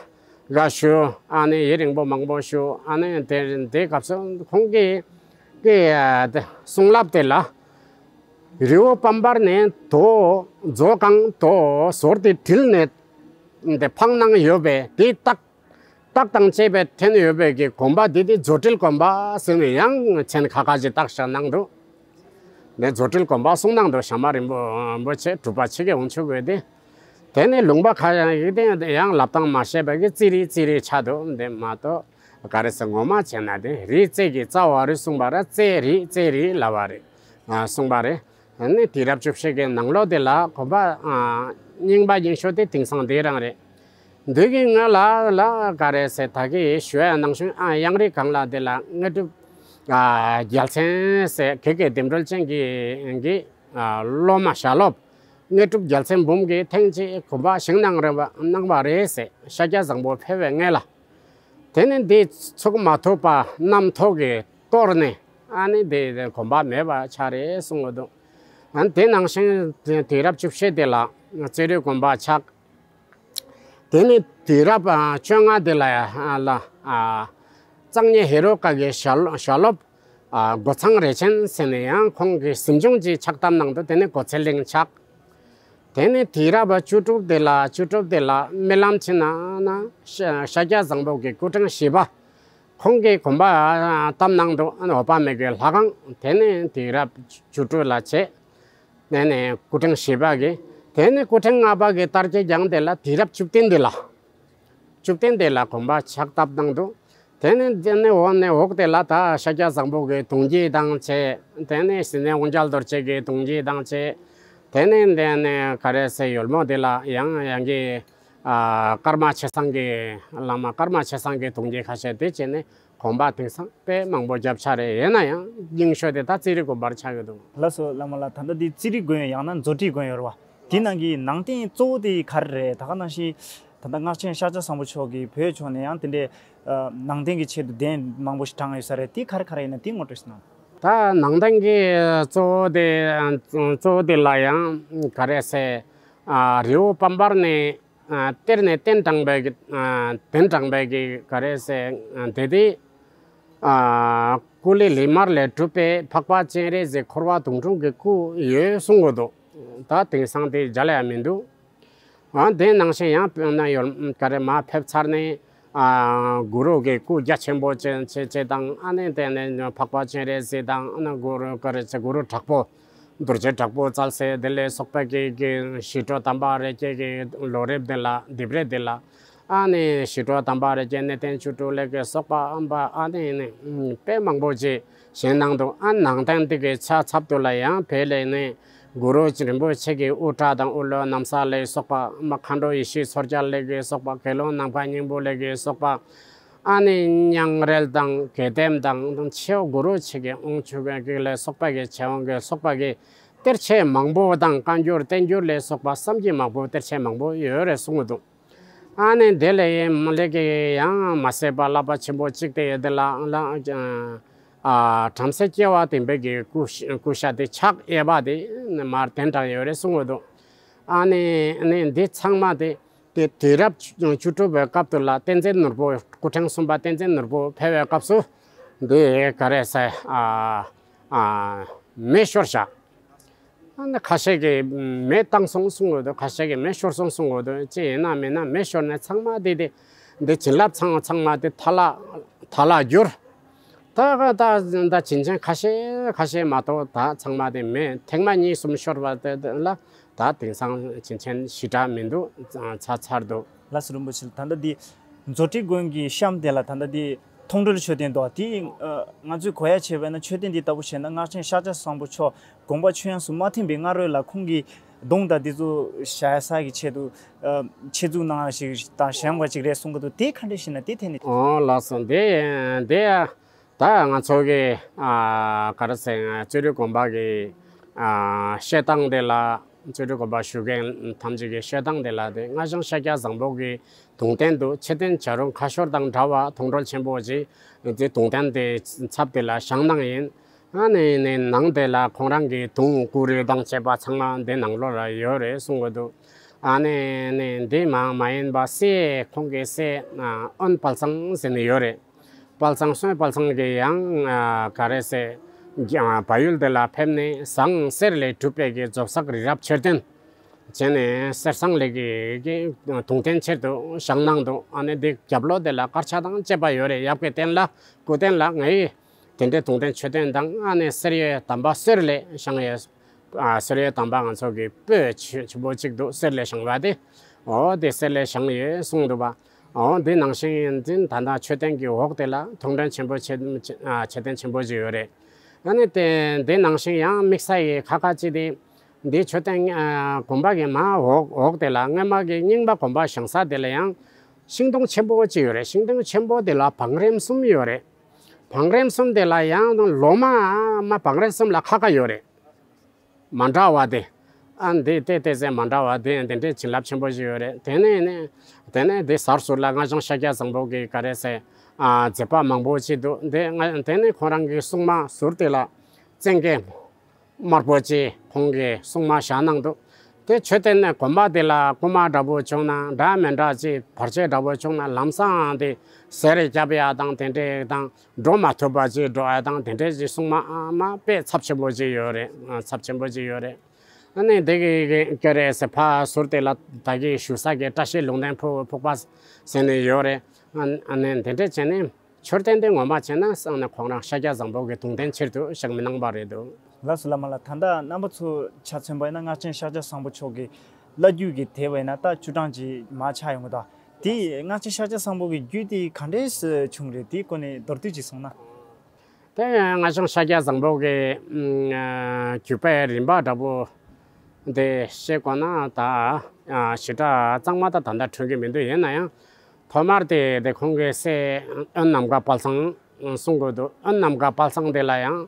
ག་ཞུ། ཨ་ནི་ཡུན་རིང་པོ་མང་པོ་ཞུ། ཨ་ནི་དེ་དེ་སྐབས་སུ་ཁོང་གི་གི་ཨ་དེ་གསུང་རབ་དེ་ལ། རི་བོ་པམ་པར་ནས་དོ་མཛོ་གང་དོ་ཟོར་དེ་དྲིལ་ནས་དེ་འཕངས་གནང་ཡོད་པས། དེའི་རྟགས་རྟགས་དང་བཅས་པའི་འཐེན་ཡོད་པའི་གི་དགོན་པ་དེ་དེ་མཛོ་དྲིལ་དགོན་པ་ཟེར་ནས་ཡང་མཚན་ཁ་ཁ་ཅིག་བཏགས་བཞག་གནང་འདུག་དེ་མཛོ་དྲིལ་དགོན་པ་གསུངས་གནང་འདུག་ཞྭ་དམར་རིན་པོ་ཆེ་གྲུ་པ་ཆེ་གི་དབང་ཕྱུག་པས་དེ། དེ་ནས་ལུང་པ་ཁ་ཡང་ཡིག་དེ་ཡང་ལབ་སྟངས་མ་ཤེས་པའི་གི་རྩེ་རི་རྩེ་རི་ཆགས་འདུག་དེ་མ་གཏོགས། ག་རེ་ཟེར། ངོ་མ་བྱས་ན་དེ་རིའི་རྩེ་གི་རྩ་བ་རི་གསུངས་པ་ར་རྩེ་རི་རྩེ་རི་ལབ་པ་རེད། ཨ་གསུངས་པ་རེད། ཨ་ནི་དུས་རབས་བཅུ་བཞི་གི་ནང་ལོགས་དེ་ལ་དགོན་པ་ཨ་རྙིང་པ་རྙིང་ཤོས་དེ་དེང་སང་དེ་རང་རེད། འདི་གི་ང་ལ་ལ་ག་རེ་ཟེར། ད་གི་ཞུ་ཡ་ནང་བཞིན་ཨ་གཡང་རི་གངས་ལ་དེ་ལ་དངོས་གྲུབ་ཨ་རྒྱལ་མཚན་ཟེར། གེ་གེ་ལྡེམ་གྲོལ་ཅན་གྱི་གི་ཨ་སློབ་མ་ཞྭ་སློབ་དངོས་གྲུབ་རྒྱལ་མཚན་འབུམ་གྱིས་ཐེངས་གཅིག་དགོན་པ་བཞེངས་གནང་རེད་པ། གནང་བ་རེད་ཟེར། ཤཱཀྱ་བཟང་པོ་ཕེབས་པའི་སྔས་ལ། དེ་ནས་འདི་ཚུགས་མ་ཐུབ་པ་གནམ་ཐོག་གིས་གཏོར་ནས་ཨ་ནི་དེ་དེ་དགོན་པ་མེད་པ་ཆགས་རེད་གསུང་གི་འདུག་ཨ་དེ་ནང་བཞིན་དུས་རབས་བཅུ་བཞི་དེ་ལ་རྩེ་རུ་དགོན་པ་ཆགས། དེ་ནས་དུས་རབས་ཨ་བཅོ་ལྔ་དེ་ལ་ཨ་ལ་ཨ་གཙང་ཉེ་ཧེ་རོ་ཀ་གི་ཞལ་ཞལ་སློབ་ཨ་སྒོ་ཚང་རས་ཆེན་ཟེར་ནས་ཡང་ཁོང་གི་གཟིམ་ཆུང་ཅིག་ཕྱག་བཏབ་གནང་འདུག་དེ་ནས་སྒོ་ཚད་གླིང་ཆགས། དེ་ནས་དུས་རབས་བཅུ་དྲུག་དེ་ལ་བཅུ་དྲུག་དེ་ལ་རྨི་ལམ་ཕྱིན་ན་ན་ཤཱ་ཤཱཀྱ་བཟང་པོ་གི་སྐུ་ཕྲེང་བཞི་པ་ཁོང་གིས་དགོན་པ་བཏབ་གནང་འདུག་འོད་དཔག་མེད་ཀྱི་ལྷ་ཁང་། དེ་ནས་དུས་རབས་བཅུ་དྲུག་ལ་བྱས། དེ་ནས་སྐུ་ཕྲེང་བཞི་པ་གིས། དེ་ནས་སྐུ་ཕྲེང་ལྔ་པ་གི་དར་རྒྱས་རྒྱང་དེ་ལ་དུས་རབས་བཅུ་བདུན་དེ་ལ། བཅུ་བདུན་དེ་ལ་དགོན་པ་ཕྱག་བཏབ་གནང་འདུག་དེ་ནས་དེ་ནས་འོག་ནས་འོག་དེ་ལ་ད་ཤཱཀྱ་བཟང་པོ་གི་གདུང་རྒྱུད་དང་བཅས། དེ་ནས་ཟི་ནས་དབང་རྒྱལ་རྡོ་རྗེ་གི་གདུང་རྒྱུད་དང་བཅས། དེ་ནས་དེ་ནས་ག་རེ་ཟེར་ཡོལ་མོ་དེ་ལ་ཡང་ཡང་གི་ཨ་ཀརྨ་ཆེ་ཚང་གི་བླ་མ་ཀརྨ་ཆེ་ཚང་གི་གདུང་རྒྱུད་ཁ་ཤས་དེ་བྱས་ནས་དགོན་པ་དེང་སང་དཔེ་མང་པོ་བརྒྱབ་ཆགས་རེད། ཡིན་ན་ཡང་རྙིང་ཤོས་དེ་ད་རྩེ་རུ་དགོན་པར་ཆགས་ཡོད་འདུག་ལགས་སོ། བླ་མ་ལགས། ད་ལྟ་འདི་རྩེ་རུ་དགོན་ཡང་ན་མཛོད་ཁྲི་དགོན་ཡོད་རེད་བ། དེ་ནང་གི་ནང་རྟེན་གཙོ་བོ་དེ་ག་རེ་རེད། ད་ག་ནང་བཞིན་ད་ལྟ་སྔགས་ཆེན་ཤཱཀྱ་བཟང་པོ་མཆོག་གིས་བོད་ཕྱོགས་ནས་ཡང་དེ་འདྲའི་ཨ་ནང་རྟེན་གྱི་ཆེད་དུ་གདན་མང་པོ་ཞིག་དྲངས་ཡོད་ས་རེད། དེ་ག་རེ་ག་རེ་ཡིན་ན་དེ་ངོ་སྤྲོད་ཞིག་གནང་། ད་ནང་རྟེན་གྱི་གཙོ་བོ་དེ་གཙོ་བོ་དེ་ལ་ཡང་ག་རེ་ཟེར། ཨ་རི་བོ་པམ་པར་ནས་ཨ་གཏེར་ནས་རྟེན་དྲངས་པའི་གི་ཨ་གདན་དྲངས་པའི་གི་ག་རེ་ཟེར། ཨ་དེ་དེ་ཨ་ཀུ་ལི་ལི་མར་ལས་གྲུབ་པའི་འཕགས་པ་སྤྱན་རས་གཟིགས་འཁོར་བ་དུང་སྒྲོན་གྱི་སྐུ་ཡོད་གསུང་གི་འདུག་ད་དེང་སང་དེ་མཇལ་ཡ་མི་འདུག་ཨ་དེ་ནང་བཞིན་ཡང་དཔེར་ན་ཡོད་ག་རེ་མར་ཕེབས་ཚར་ནས་ཨ་གུ་རུ་གི་སྐུ་རྒྱ་ཆེན་པོ་ཅན་ཅན་ཅན་དང་། ཨ་ནི་དེ་ནས་འཕགས་པ་སྤྱན་རས་གཟིགས་དང་། ཨ་ནི་གུ་རུ་ག་རེ་ཟེར། གུ་རུ་དྲག་པོ་རྡོ་རྗེ་དྲག་པོ་རྩལ་ཟེར་དེ་ལས་སོགས་པ་གི་གི་ཞི་ཁྲོ་དམ་པ་རེ་ཅན་གྱི་ལོ་རིམ་དེ་ལ་ལྡེབས་རིས་དེ་ལ། ཨ་ནི་ཞི་ཁྲོ་དམ་པ་རེ་ཅན་གནས་བརྟན་བཅུ་དྲུག་ལས་ཀྱི་སོགས་པ་ཨམ་པ། ཨ་ནི་ནི་དཔེ་མང་པོ་ཅིག་བཞེངས་གནང་འདུག་ཨ་ནང་རྟེན་དེ་གི་ཆ་ཚབ་ཏུ་ལ་ཡང་བོད་ལས་ནི་གུ་རུ་རིན་པོ་ཆེ་གི་དབུ་སྐྲ་དང་དབུ་ལོ་ན་བཟའ་ལས་སོགས་པ། མ་མཁའ་འགྲོ་ཡེ་ཤེས་མཚོ་རྒྱལ་ལས་ཀྱི་སོགས་པ། དགེ་སློང་ནམ་མཁའ་སྙིང་པོ་ལས་ཀྱི་སོགས་པ། ཨ་ནི་མྱང་རལ་དང་གོས་ལྡེམ་དང་། མཆེ་བ་གུ་རུ་ཆེ་གི་དབང་ཕྱུག་གི་ལས་སོགས་པ་གི་ཆེ་དབང་གི་སོགས་པ་གི་གཏེར་ཆོས་མང་པོ་དང་། བཀའ་འགྱུར་བསྟན་འགྱུར་ལས་སོགས་པ་བསམ་གྱིས་མ་དགོས་གཏེར་ཆོས་མང་པོ་ཡོད་རེད་གསུང་གི་འདུག་ཨ་ནི་དེ་ལས་ཡང་མ་ལས་ཀྱི་ཡང་མ་ཟད་པ་བསླབ་པ་ཆེན་པོ་གཅིག་དེ་ཡོད་དེ་ལ་ལ་ཨ་བྲམ་ཟེ་སྐྱེ་བ་བདེན་པའི་གི་སྐུ་སྐུ་ཤ་དེ་ཕྱག་གཡས་པ་དེ་མར་གདན་དྲངས་ཡོད་རེད་གསུང་གི་འདུག་ཨ་ནི་ནི་འདི་ཚང་མ་དེ་དེ་དུས་རབས་བཅུ་དྲུག་པའི་སྐབས་དུ་ལ་བསྟན་འཛིན་ནོར་བུ། སྐུ་ཕྲེང་གསུམ་པ་བསྟན་འཛིན་ནོར་བུ་ཕེབས་པའི་སྐབས་སུ་འདི་ག་རེ་ཟེར། ཨ་ཨ་མེ་ཤོར་བཞག་ཨ་ནི་ཁ་ཤས་ཀྱིས་མེ་བཏང་སོང་གསུང་གི་འདུག་ཁ་ཤས་ཀྱིས་མེ་ཤོར་སོང་གསུང་གི་འདུག་ཅི་ཡིན་ན་མིན་ན་མེ་ཤོར་ནས་ཚང་མ་དེ་དེ་འདི་བྱིན་རླབས་ཚང་ཚང་མ་དེ་ཐལ་ལ་ཐལ་ལ་གྱུར། ད་ད་ད་བྱིན་ཆེན་ཁ་ཤས་ཁ་ཤས་མ་གཏོགས་ད་ཚང་མ་དེ་མེ་ཐེངས་མ་གཉིས་གསུམ་ཤོར་བ་དེ་དེ་ལ་ད་དེང་སང་བྱིན་ཆེན་ཞེ་དྲག་མི་འདུག་ཚར་ཚར་འདུག་ལགས་སོ། རིན་པོ་ཆེ་ལགས། ད་ལྟ་འདི་མཛོད་ཁྲི་དགོན་གྱི་གཤམ་དེ་ལ་ད་ལྟ་འདི་མཐོང་གྲོལ་མཆོད་རྟེན་འདུག་དེ་ཨ་ང་ཚོས་གོ་ཡ་བྱས་པ་ན་མཆོད་རྟེན་འདི་ལྟ་བུ་བྱས་ན་སྔགས་ཆེན་ཤཱཀྱ་བཟང་པོ་མཆོག་དགོངས་པ་ཆོས་དབྱིངས་སུ་མ་ཐིམ་པའི་སྔ་རོལ་ལ་ཁོང་གི་གདུང་དང་འདི་ཚོ་བཞག་ས་གི་ཆེད་དུ་ཨ་ཆེད་འཛུགས་གནང་ཞིག་དང་བཞེངས་པ་ཅིག་རེད་གསུང་གི་འདུག་དེ་ག་འདྲ་ཞིག་ན་དེ་ཐད་ནས། ཨོ་ལགས་སོ། འདི་འདི་ད་ང་ཚོ་གི་ཨ་ག་རེ་ཟེར། རྩེ་རུ་དགོན་པ་གི་ཨ་བཤད་སྟངས་དེ་ལ། རྩེ་རུ་དགོན་པ་བཞུགས་མཁན་ཐམས་ཅད་ཀྱི་བཤད་སྟངས་དེ་ལ་དེ་སྔགས་འཆང་ཤཱཀྱ་བཟང་པོ་གི་གདུང་རྟེན་དུ་མཆོད་རྟེན་བྱ་རུང་ཁ་ཤོར་དང་འདྲ་བ་མཐོང་གྲོལ་ཆེན་པོ་ཅིག་དེ་གདུང་རྟེན་དེ་ཚབ་དེ་ལ་བཞེངས་གནང་ཡིན། ཨ་ནི་ནི་ནང་དེ་ལ་ཁོང་རང་གི་གདུང་སྐུ་རུས་དང་བཅས་པ་ཚང་མ་འདི་ནང་ལོགས་ལ་ཡོད་རེད་གསུང་གི་འདུག་ཨ་ནི་ནི་འདི་མ་མ་ཡིན་པ་སྲས་ཁོང་གི་སྲས་ཨ་དབོན་དཔལ་བཟང་ཟེར་ནི་ཡོད་རེད། དཔལ་བཟང་སྲས་དཔལ་བཟང་གི་ཡང་ཨ་ག་རེ་ཟེར། བལ་ཡུལ་དེ་ལ་ཕེབས་ནས་ཟངས་གསེར་ལས་གྲུབ་པའི་གི་རྫོགས་སངས་རི་རབ་མཆོད་རྟེན་བྱས་ནས་གསེར་ཟངས་ལས་ཀྱི་གི་གདུང་རྟེན་ཆེད་དུ་བཞེངས་གནང་འདུག་ཨ་ནི་འདི་རྒྱབ་ལོགས་དེ་ལ་དཀར་ཆག་དང་བཅས་པ་ཡོད་རེད། ཡབ་ཀྱི་རྟེན་ལ་སྐུ་རྟེན་ལ་ངའི་དེ་འདྲའི་གདུང་རྟེན་མཆོད་རྟེན་དང་། ཨ་ནི་གསེར་གཡུའི་དམ་པ་གསེར་ལས་བཞེངས་ཡོད། ཨ་གསེར་གཡུའི་དམ་པ་ང་ཚོ་གི་སྤོས་ཆེ་ཆེན་པོ་གཅིག་འདུག་གསེར་ལས་བཞེངས་པ་དེ། འོ་དེ་གསེར་ལས་བཞེངས་ཡོད་གསུངས་འདུག་པ། འོ་དེ་ནང་བཞིན་ཡིན་ཙང་ད་ལྟ་མཆོད་རྟེན་གྱི་འོག་དེ་ལ་མཐོང་གྲོལ་ཆེན་པོ་ཆེ་ཨ་མཆོད་རྟེན་ཆེན་པོ་ཅིག་ཡོད་རེད། ཨ་ནི་དེ་དེ་ནང་བཞིན་ཡང་དམིགས་བསལ་གྱི་ཁ་ཁ་ཅིག་དེ། འདི་མཆོད་རྟེན་ཨ་དགོན་པ་གི་མར་འོག་འོག་དེ་ལ་སྔོན་མ་གི་རྙིང་པ་དགོན་པ་བཞེངས་ས་དེ་ལ་ཡང་ཤིང་སྡོང་ཆེན་པོ་ཅིག་ཡོད་རེད། ཤིང་སྡོང་ཆེན་པོ་དེ་ལ་བང་རིམ་གསུམ་ཡོད་རེད། བང་རིམ་གསུམ་དེ་ལ་ཡང་ལོ་མ་མ་བང་རིམ་གསུམ་ལ་ཁ་ཁ་ཡོད་རེད། མ་འདྲ་བ་དེ། ཨ་འདི་ལྟས་ལྟས་ཟེར་མ་འདྲ་བ་དེ་དེ་འདྲའི་བྱིན་རླབས་ཆེན་པོ་ཞིག་ཡོད་རེད། དེ་ནས་ནས་དེ་ནས་དེ་ཟུར་ཟུར་ལ་སྔགས་འཆང་ཤཱཀྱ་བཟང་པོ་གི་ག་རེ་ཟེར། ཨ་མཛད་པ་མང་པོ་ཅིག་འདུག་དེ་ང་དེ་ནས་ཁོང་རང་གི་སྲུང་མ་ཟུར་དེ་ལ་བཙན་རྒྱལ། དམར་པོ་ཅིག་ཁོང་གིས་སྲུང་མ་བཞག་གནང་འདུག་དེ་མཆོད་རྟེན་ནས་དགོན་པ་དེ་ལ་རྐུ་མ་འདྲ་པོ་བྱུང་ན་འདྲ་མི་འདྲ་ཅིག་བར་ཆད་འདྲ་པོ་བྱུང་ན་ལམ་སང་དེ་གཟེར་རྒྱབ་ཡ་དང་དེ་འདྲས་དང་། འགྲོ་མ་ཐུབ་པ་ཅིག་འགྲོ་ཡ་དང་དེ་འདྲས་ཅིག་སྲུང་མ་ཨ་མ་དཔེ་ཚབས་ཆེན་པོ་ཅིག་ཡོད་རེད། ཚབས་ཆེན་པོ་ཅིག་ཡོད་རེད། ཨ་ནི་འདི་གི་གི་སྐྱོ་རེད་ཟེར་ཕ་ཟུར་དེ་ལ་ད་གི་བཞུགས་ས་གི་བཀྲ་ཤིས་ལུང་བསྟན་ཕུག་ཕུག་པ་ཟེར་ནས་ཡོད་རེད། ཨ་ནི་འདི་འདྲས་བྱས་ནས་མཆོད་རྟེན་དེ་ངོ་མ་བྱས་ན་སང་ནས་ཁོང་རང་ཤཱཀྱ་བཟང་པོ་གི་གདུང་རྟེན་ཕྱིར་དུ་བཞག་མི་གནང་པ་རེད་འདུག་ལགས་སོ་བླ་མ་ལགས། ད་ལྟ་རྣམ་པ་ཚོ་ཆ་མཚོན་པ་ཡིན་ན་སྔགས་ཆེན་ཤཱཀྱ་བཟང་པོ་མཆོག་གི་བླ་བརྒྱུད་ཀྱི་དེབ་ཡིན་ན་ད་བཅུ་གྲངས་ཀྱི་མར་ཆག་ཡོང་གི་འདུག་དེ་སྔགས་ཆེན་ཤཱཀྱ་བཟང་པོ་གི་རྒྱུད་དེ་ག་འདྲས་སུ་བྱུང་རེད། དེའི་སྐོར་ནས་མདོར་བསྡུས་ཅིག་གསུངས་ན། དེ་སྔགས་ཆེན་ཤཱཀྱ་བཟང་པོ་གི་ཨ་རྒྱུད་པའི་རིམ་པ་འདྲ་པོ་དེ་བཤད་དགོས་ན་ད་ཨ་ཞེ་དྲག་གཙང་མ་ད་ད་ལྟ་འཁྲུལ་གྱི་མི་འདུག་ཡིན་ན་ཡང་ཐོག་མར་དེ་དེ་ཁོང་གི་སྲས་དབོན་ནམ་མཁའ་དཔལ་བཟང་གསུང་དགོས་འདུག་དབོན་ནམ་མཁའ་དཔལ་བཟང་དེ་ལ་ཡང་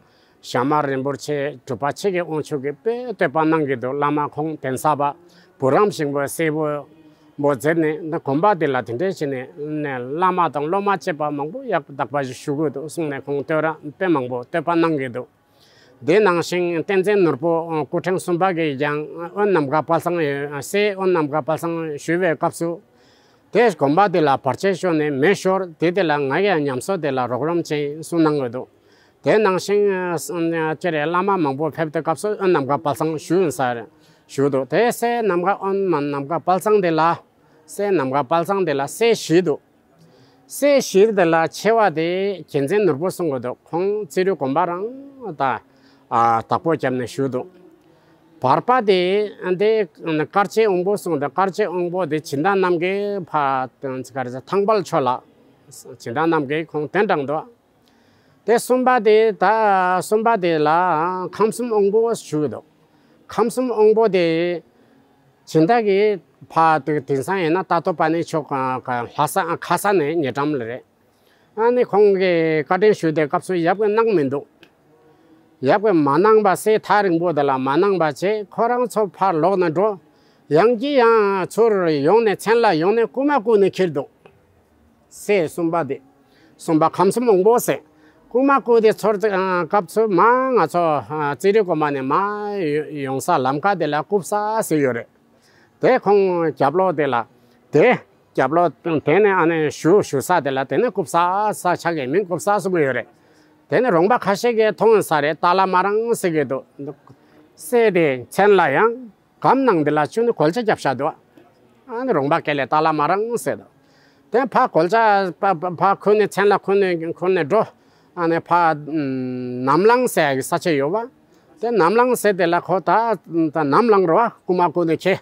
ཞྭ་དམར་རིན་པོ་ཆེ་གྲུབ་པ་ཆེ་གི་དབང་ཕྱུག་གིས་དཔེ་བསྟོད་པ་གནང་གི་འདུག་བླ་མ་ཁོང་གདན་ས་པ་བུ་རམ་ཤིང་པོའི་སྲས་པོ་པོ་མཛད་ནས་འདི་དགོན་པ་འདི་ལ་དེ་འདྲའི་བྱས་ནས་ནས་བླ་མ་དང་སློབ་མ་བཅས་པ་མང་པོ་ཡག་དག་པ་ཞིག་ཞུ་དགོས་འདུག་གསུངས་ནས་ཁོང་བསྟོད་ར་དཔེ་མང་པོ་བསྟོད་པ་གནང་གི་འདུག་དེ་ནང་བཞིན་བསྟན་འཛིན་ནོར་བུ་སྐུ་ཕྲེང་གསུམ་པ་གིས་ཀྱང་དབོན་ནམ་མཁའ་དཔལ་བཟང་ཡོད་སྲས་དབོན་ནམ་མཁའ་དཔལ་བཟང་ཞུ་བའི་སྐབས་སུ། དེ་དགོན་པ་དེ་ལ་བར་ཆད་ཤོར་ནས་མེ་ཤོར་དེ་དེ་ལ་ང་ཡང་ཉམས་གསོ་དེ་ལ་རོགས་རམ་བྱེད་གསུངས་གནང་གི་འདུག་དེ་ནང་བཞིན་ཅེ་རེ་བླ་མ་མང་པོ་ཕེབས་དུས་སྐབས་སུ་དབོན་ནམ་མཁའ་དཔལ་བཟང་ཞུ་ཡིན་ས་རེད་ཞུ་འདུག་དེ་སྲས་ནམ་མཁའ་དབོན་མ་ནམ་མཁའ་དཔལ་བཟང་དེ་ལ་སྲས་ནམ་མཁའ་དཔལ་བཟང་དེ་ལ་སྲས་བཞི་འདུག་སྲས་བཞི་དེ་ལ་ཆེ་བ་དེ་རྒྱལ་མཚན་ནོར་བུ་གསུང་གི་འདུག་ཁོང་རྩིས་རུ་དགོན་པ་རང་ད་ཨ་བདག་པོ་བརྒྱབ་ནས་བཞུགས་འདུག་བར་པ་དེ་འདི་དཀར་ཆེན་དབང་པོ་གསུང་དེ་དཀར་ཆེན་དབང་པོ་དེ་སྦྱིན་བདག་རྣམ་རྒྱལ་ཕ་ག་རེ་ཟེར་ཐང་དཔལ་ཆོས་ལ་སྦྱིན་བདག་རྣམ་རྒྱལ་ཁོང་གདན་དྲངས་འདུག་དེ་གསུམ་པ་དེ་ད་གསུམ་པ་དེ་ལ་ཁམས་གསུམ་དབང་པོ་ཞུ་གི་འདུག་ཁམས་གསུམ་དབང་པོ་དེ་སྦྱིན་བདག་གིས་ཕ་དེ་དེང་སང་ཡིན་ན་ཏ་ཏོ་པ་ནི་ཆོག་ལྷ་ས་ཁ་ས་ནས་ཉེ་འགྲམ་ལ་རེད། ཨ་ནི་ཁོང་གིས་བཀའ་དྲིན་ཞུ་དེ་སྐབས་སུ་ཡབ་ཀྱིས་གནང་མི་འདུག་ཡབ་ཀྱིས་མ་གནང་པ་སྲས་ཐག་རིང་པོ་དེ་ལ་མ་གནང་པ་བྱས་ཁོ་རང་ཚོ་ཕར་ལོག་ནས་འགྲོ། ཡང་གི་ཡང་ཚུར་ཡོང་ནས་མཚན་ལ་ཡོང་ནས་རྐུ་མ་རྐུ་ནས་ཁྱེར་འདུག་སྲས་གསུམ་པ་དེ། གསུམ་པ་ཁམས་གསུམ་དབང་པོ་སྲས། རྐུ་མ་རྐུ་དེ་ཚོར་སྐབས་སུ་མ་ང་ཚོ་རྩིས་རིག་དགོན་པ་ནས་མ་ཡོང་ས་ལམ་ཁ་དེ་ལ་རྐུབ་ས་ཟེར་ཡོད་རེད། དེ་ཁོང་རྒྱབ་ལོགས་དེ་ལ་དེ། རྒྱབ་ལོགས་དེ་ནས་ཨ་ནི་ཞུ་ཞུ་ས་དེ་ལ་དེ་ནས་རྐུབ་ས་ས་ཆགས་ཀྱི་མིང་རྐུབ་ས་གསུང་གི་ཡོད་རེད། དེ་ནས་རོང་པ་ཁ་ཤས་ཀྱིས་མཐོང་ས་རེད། ཏཱ་ལ་མ་རང་ཟེར་གྱི་འདུག་སྲས་དེ་མཚན་ལ་ཡང་སྒམ་ནང་དེ་ལ་བཅུག་ནས་གོལ་ཆ་བརྒྱབ་བཞག་འདུག་ཨ་ནི་རོང་པ་སྐད་ལས་ཏཱ་ལ་མ་རང་ཟེར་འདུག་དེ་ཕ་གོལ་ཆ་ཕ་ཕ་ཕ་ཁུར་ནས་མཚན་ལ་ཁུར་ནས་ཁུར་ནས་འགྲོ། ཨ་ནི་ཕ་ནམ་ལངས་ཟེར་ཡ་གི་ས་ཆ་ཡོད་པ། དེ་ནམ་ལངས་ཟེར་དེ་ལ་ཁོ་ད་ད་ནམ་ལངས་རོ་བ་རྐུ་མ་རྐུ་ནས་ཁྱེར།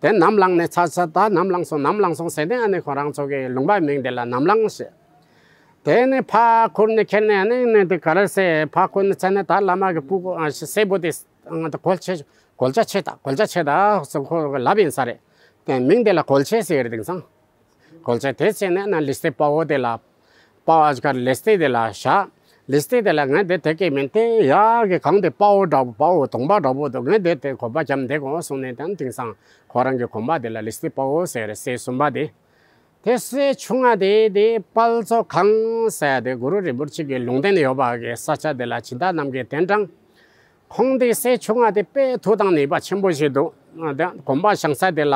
དེ་ནམ་ལངས་ནས་ཚ་ཚ་ད་ནམ་ལངས་སོང་ནམ་ལངས་སོང་ཟེར་ནས་ཨ་ནི་ཁོ་རང་ཚོ་གི་ལུང་པའི་མིང་དེ་ལ་ནམ་ལངས་ཟེར། དེ་ནས་ཕ་ཁུར་ནས་ཁྱེར་ནས་ཨ་ནི་ནི་དེ་ག་རེ་ཟེར་ཕ་ཁུར་ནས་ཚ་ནས་ད་བླ་མ་གི་སྤུ་གུ་ཨ་སྲས་པོ་དེ་གོལ་ཆེ་གོལ་ཆ་ཆེ་ད་གོལ་ཆ་ཆེ་ད་སོ་ཁོ་ལབ་ཡིན་ས་རེད། དེ་མིང་དེ་ལ་གོལ་ཆེ་ཟེར་གི་རེད། དེང་སང་གོལ་ཆེ་དེ་ཟེར་ནས་ཨ་ནི་ལི་སྟེ་དཔའ་བོ་དེ་ལ། དཔའ་བོ་ག་ལི་སྟེ་དེ་ལ་བཞག་ལི་སྟེ་དེ་ལ་ངས་དེ་དེ་སྐད་མིན་ཏེ་ཡ་གི་གང་དེ་དཔའ་བོ་འདྲ་པོ་དཔའ་བོ་གདོང་པ་འདྲ་པོ་འདུག་ངས་དེ་དེ་གོམ་པ་བརྒྱབ་བསྡད་དགོས་གསུངས་ནས་དེ་དེང་སང་ཁོ་རང་གི་གོམ་པ་དེ་ལ་ལི་སྟེ་དཔའ་བོ་ཟེར་རེད། སྲས་གསུམ་པ་དེ། དེ་སྲས་ཆུང་ང་དེ་དེ་དཔལ་མཚོ་གངས་ཟེར་དེ་གུ་རུ་རིན་པོ་ཆེ་གི་ལུང་བསྟན་ཡོད་པ་གི་ས་ཆ་དེ་ལ་སྦྱིན་བདག་རྣམ་རྒྱལ་གདན་དྲངས། ཁོང་དེ་སྲས་ཆུང་ང་དེ་དཔེ་ཐུགས་དང་ནུས་པ་ཆེན་པོ་ཞིག་འདུག་དེ་གོམ་པ་བཞེངས་ས་དེ་ལ་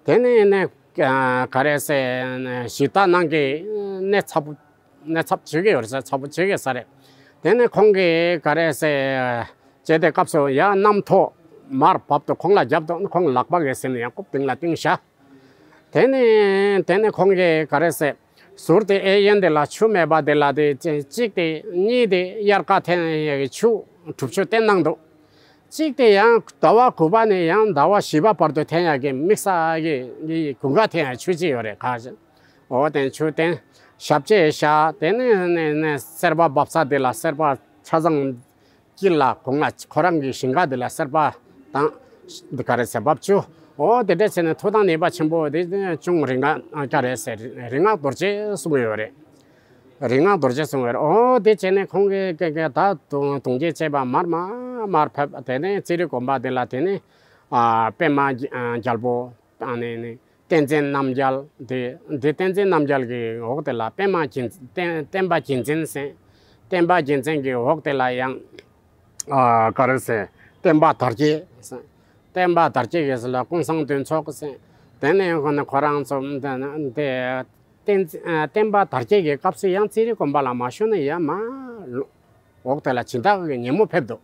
དེ་ནས་ནས་ག་རེ་ཟེར་ཞིབ་ལྟ་གནང་གི་གནས་ཚབ་གནས་ཚབ་བྱེད་ཀྱི་ཡོད་རེད་ཟེར། ཚབ་བྱེད་ཀྱི་ས་རེད། དེ་ནས་ཁོང་གིས་ག་རེ་ཟེར་བྱས་དེ་སྐབས་སུ་ཡང་གནམ་ཐོག་མར་བབས་ཏེ་ཁོང་ལ་རྒྱབ་ཏུ་ཁོང་ལག་པ་གི་ཟེར་ནས་ཡང་རྐུབ་སྟེང་ལ་བཏིང་བཞག་དེ་ནས་དེ་ནས་ཁོང་གིས་ག་རེ་ཟེར། ཟུར་དེ་ཨེ་ཡན་དེ་ལ་ཆུ་མེད་པ་དེ་ལ་དེ་གཅིག་དེ་གཉིས་དེ་དབྱར་ཁ་འཐེན་ཡ་གི་ཆུ་གྲུབ་ཆུ་བསྟན་གནང་འདུག་གཅིག་དེ་ཡང་ཟླ་བ་དགུ་པ་ནས་ཡང་ཟླ་བ་བཞི་པ་བར་དུ་འཐེན་ཡ་གི་དམིགས་བསལ་གྱི་གི་དགུན་ཁ་འཐེན་ཡ་ཆུ་གཅིག་ཡོད་རེད། ཁ་ཅིག་འོ་དེ་ཆུ་བསྟན་ཞབས་རྗེས་བཞག་དེ་ནས་ནས་ནས་སེར་པ་བབས་ས་དེ་ལ་སེར་པ་ཆ་ཚང་། དཀྱིལ་ལ་གུང་ལ་ཁོ་རང་གི་ཞིང་ཁ་དེ་ལ་སེར་པ་དང་། འདི་ག་རེ་ཟེར་བབ་ཆུ། འོ་དེ་འདྲ་བྱས་ནས་ཐུགས་དང་ནུས་པ་ཆེན་པོ་དེ་ཅུང་རིག་སྔགས་ག་རེ་ཟེར་རིག་སྔགས་རྡོ་རྗེ་གསུང་གི་ཡོད་རེད། རིག་སྔགས་རྡོ་རྗེ་གསུང་གི་ཡོད་རེད། འོ་དེ་བྱས་ནས་ཁོང་གིས་ཀྱ་ཀྱ་ད་དུང་དུང་རྒྱལ་བྱས་པ་མར་མར་མར་ཕེབས་དེ་ནས་རྩིས་རིག་དགོན་པ་དེ་ལ་དེ་ནས་ཨ་པདྨ་རྒྱལ་པོ་ཨ་ནི་ནི། བསྟན་འཛིན་རྣམ་རྒྱལ་དེ་འདི་བསྟན་འཛིན་རྣམ་རྒྱལ་གྱི་འོག་དེ་ལ་པདྨ་རྒྱལ་མཚན་བསྟན་བསྟན་པ་རྒྱལ་མཚན་ཟེར། བསྟན་པ་རྒྱལ་མཚན་གྱི་འོག་དེ་ལ་ཡང་ཨ་ག་རེ་ཟེར་ བསྟན་པ་དར་རྒྱས་ཟེར། བསྟན་པ་དར་རྒྱས་ཀྱི་ཟེར་ལ་ཀུན་བཟང་དོན་ཚོགས་ཟེར། དེ་ནས་ཁོ་ན་ཁོ་རང་ཚོ་འདི་བསྟན་བསྟན་པ་དར་རྒྱས་ཀྱི་སྐབས་སུ་ཡང་རྩིས་རིག་དགོན་པ་ལ་མ་ཞུགས་ན་ཡ་མ་འོག་དེ་ལ་སྦྱིན་བདག་གི་ཉིན་མོ་ཕེབས་འདུག་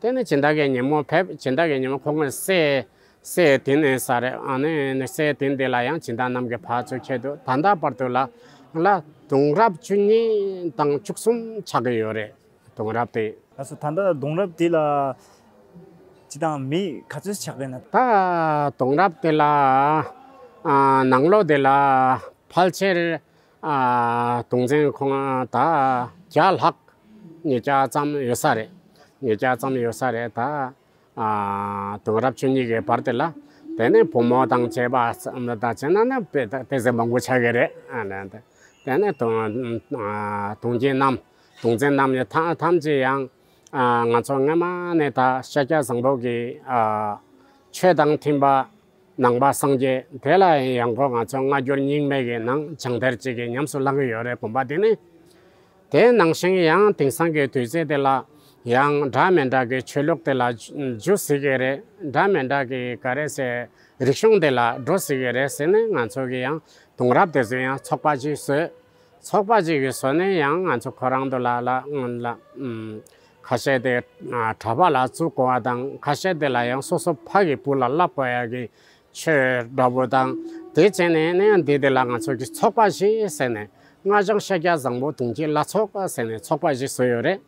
དེ་ནས་སྦྱིན་བདག་གི་ཉིན་མོ་ཕེབས། སྦྱིན་བདག་གི་ཉིན་མོ་ཁོང་གི་སྲས་སྲས་དེ་ནས་ས་རེད། ཨ་ནི་སྲས་དེ་འདི་ལ་ཡང་སྦྱིན་བདག་རྣམས་ཀྱིས་ཕར་ཚུར་ཁྱེར་འདུག་ད་ལྟ་བར་དུ་ལ་ལ་གདུང་རབས་བཅུ་གཉིས་དང་བཅུ་གསུམ་ཆགས་ཀྱི་ཡོད་རེད། གདུང་རབས་དེ། ལགས་སོ། ད་ལྟ་གདུང་རབས་དེ་ལ་སྤྱི་བཏང་མི་ག་ཚོད་ཆགས་ཀྱི་ན། ད་གདུང་རབས་དེ་ལ་ཨ་ནང་ལོགས་དེ་ལ་ཕལ་ཆེར་ཨ་གདུང་འཛིན་ཁོང་ད་བརྒྱ་ལྷག་ཉིས་བརྒྱ་ཙམ་ཡོད་ས་རེད། ཉིས་བརྒྱ་ཙམ་ཡོད་ས་རེད། ད་ཨ་གདུང་རབས་བཅུ་གཉིས་ཀྱི་བར་དེ་ལ། དེ་ནས་བུ་མོ་དང་བཅས་པ་ཙམ་ད་བྱས་ན་ནི་དཔེ་དཔེ་ཚད་མང་པོ་ཆགས་ཀྱི་རེད། ཨ་ནི་དེ་ནས་གདུང་ཨ་གདུང་རྒྱུད་རྣམས་གདུང་འཛིན་རྣམས་ནི་ཐམས་ཐམས་ཅད་ཡང་ཨ་ང་ཚོ་སྔ་མ་ནས་ད་ཤཱཀྱ་བཟང་པོ་གི་ཨ་ཆོས་དང་མཐུན་པ་ནང་པ་སངས་རྒྱས་དེ་ལ་ཡང་ཁོ་ང་ཚོ་སྔ་འགྱུར་རྙིང་མའི་གི་ནང་བྱང་གཏེར་གཅིག་གི་ཉམས་སུ་བླང་གི་ཡོད་རེད། དགོན་པ་འདི་ནི། དེ་ནང་བཞིན་ཡང་དེང་སང་གི་དུས་ཚོད་དེ་ལ་ཡང་འདྲ་མི་འདྲ་གི་ཆོས་ལུགས་དེ་ལ་འཇུ་སྲིད་ཀྱི་རེད། འདྲ་མི་འདྲ་གི་ག་རེ་ཟེར་རིག་གཞུང་དེ་ལ་འགྲོ་སྲིད་ཀྱི་རེད་ཟེར་ནས་ང་ཚོ་གི་ཡང་གདུང་རབས་དེ་ཚོ་ཡང་ཚོགས་པ་ཅིག་བཟོས། ཚོགས་པ་ཅིག་གི་བཟོས་ནས་ཡང་ང་ཚོ་ཁོ་རང་དུ་ལ་ལ་ལ་ཨུམ་ཁ་ཤས་དེ་གྲྭ་པ་ལ་བཙུགས་དགོས་པ་དང་། ཁ་ཤས་དེ་ལ་ཡང་སོ་སོ་ཕ་གི་བུ་ལ་བསླབ་དགོས་ཡ་གི་ཆོས་འདྲ་པོ་དང་། དེ་བྱས་ནས་ནས་འདི་དེ་ལ་ང་ཚོ་གི་ཚོགས་པ་ཞིག་ཟེར་ནས་སྔགས་འཆང་ཤཱཀྱ་བཟང་པོ་གདུང་རྒྱུད་བླ་ཚོགས་ཟེར་ནས་ཚོགས་པ་ཞིག་བཟོས་ཡོད་རེད།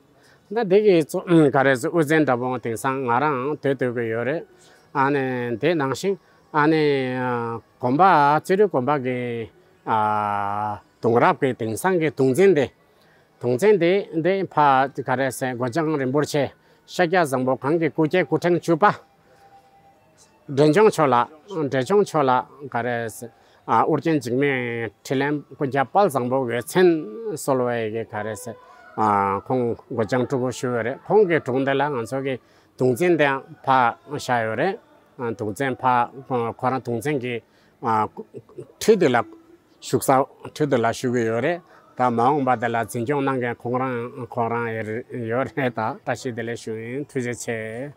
ད་འདི་གི་གཙོ་ག་རེ་ཟེར་དབུ་འཛིན་འདྲ་པོ་དེང་སང་ང་རང་སྡོད་སྡོད་ཀྱི་ཡོད་རེད། ཨ་ནི་དེ་ནང་བཞིན་ཨ་ནི་དགོན་པ་རྩིས་རིག་དགོན་པ་གི་ཨ་གདུང་རབས་ཀྱི་དེང་སང་གི་གདུང་འཛིན་དེ། གདུང་འཛིན་དེ་འདི་ཕ་ག་རེ་ཟེར་སྒོ་བྱང་རིན་པོ་ཆེ་ཤཱཀྱ་བཟང་པོ་གང་གི་སྐུ་སྐྱེ་སྐུ་ཕྲེང་བཅུ་པ། འབྲས་ལྗོངས་ཕྱོགས་ལ་འབྲས་ལྗོངས་ཕྱོགས་ལ་ག་རེ་ཟེར་ཨ་ཨོ་རྒྱན་འཇིགས་མེད་འཕྲིན་ལས་ཀུན་ཁྱབ་དཔལ་བཟང་པོ་འོད་མཚན་གསོལ་བའི་གི་ག་རེ་ཟེར་ཨ་ཁོང་སྒོ་བྱང་སྤྲུལ་སྐུ་ཞུ་ཡོད་རེད། ཁོང་གི་དྲུང་དེ་ལ་ང་ཚོ་གི་གདུང་འཛིན་དེ་ཕ་བཞག་ཡོད་རེད། ཨ་གདུང་འཛིན་ཕ་ཁོ་རང་གདུང་འཛིན་གི་ཨ་ཁྲི་དེ་ལ་བཞུགས་ས་ཁྲི་དེ་ལ་བཞུགས་ཀྱི་ཡོད་རེད། ད་མ་འོངས་པ་དེ་ལ་འཛིན་སྐྱོང་གནང་མཁན་ཁོང་རང་ཁོང་རང་ཡོད་རེད། ད་བཀྲ་ཤིས་བདེ་ལེགས་ཞུ་ཡིན། ཐུགས་རྗེ་ཆེ།